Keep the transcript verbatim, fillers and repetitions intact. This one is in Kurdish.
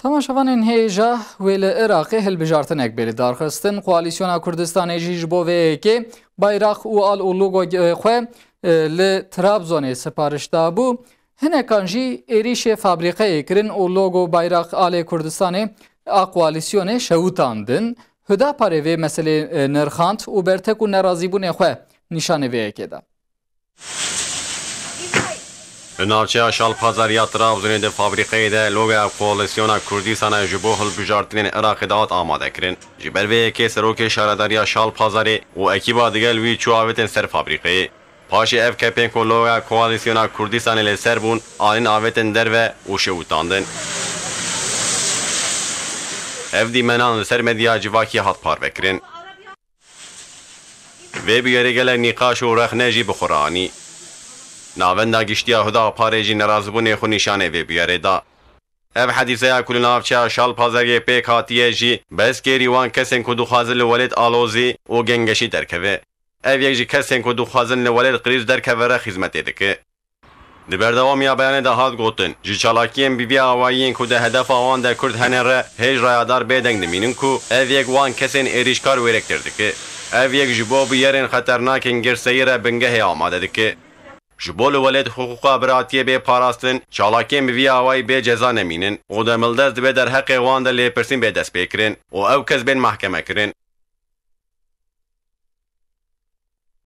Temaşevanên hêja wê li Iraqê hilbijartinek bê lidarxistin. Koalîsyona Kurdistanê jî ji bo vê yekê bayraq û al û logo xwe, e, li Trabzonê sipariş dabû. Hinekan jî êrîşê fabrîqeyê kirin û logo bayraq alê Kurdistanê a koalîsyonê şewitandin. Huda parê vê meselê, e, nirxand û bertek û nerazîbûnê xwe nîşanê vê yekê da. Li navçeya Şalpazar ya Trabzonê di fabrîqeyê de logoya Koalîsyona Kurdîsana ji bo hilbijartinên Iraqê de hat amade kirin. Ji ber vê yekê serokê şaredariya Şalpazarê û ekîba digel wî çû avêtin ser fabrîqeyê. Paşê ev kepên ku logoya Koalîsyona Kurdîsanê li ser bûn, anîn avêtin derve û şewitandin. Ev dîmenan li ser medya civakî hat parvekirin. Vê bûyerê gelek nîqaş û rexne jî bi xwe re anî. Navenda giştî ya Huda Parê jî nerazîbûnê xwe nîşanê vê bûyerê da. Ev hedîseya ku li navçeya Şalpazariyê pêk hatiye jî bes kêrî wan kesên ku dixwazin li welêt alozî û gengeşî derkeve. Ev yek ji kesên ku dixwazin li welêt qirîz derkeve re xizmetê dike. Di berdewamiya beyanê de hat gotin, ji çalakiyên bi vî awayî yên ku di hedefa wan de Kurd hene re hêj rayadar bêdeng dimînin ku ev yek wan kesên êrîşkar wêrektir dike. Ev yek ji bo bûyerên xeternakên girseyî re bingehê amade dike. Ji bo li welêt hiqûqa biratiyê bê parastin, çalakiyên bi vî awayî bê ceza nemînin û demildest divê derheqê wan de lêpirsîn bê destpêkirin û ew kes bên mehkeme kirin.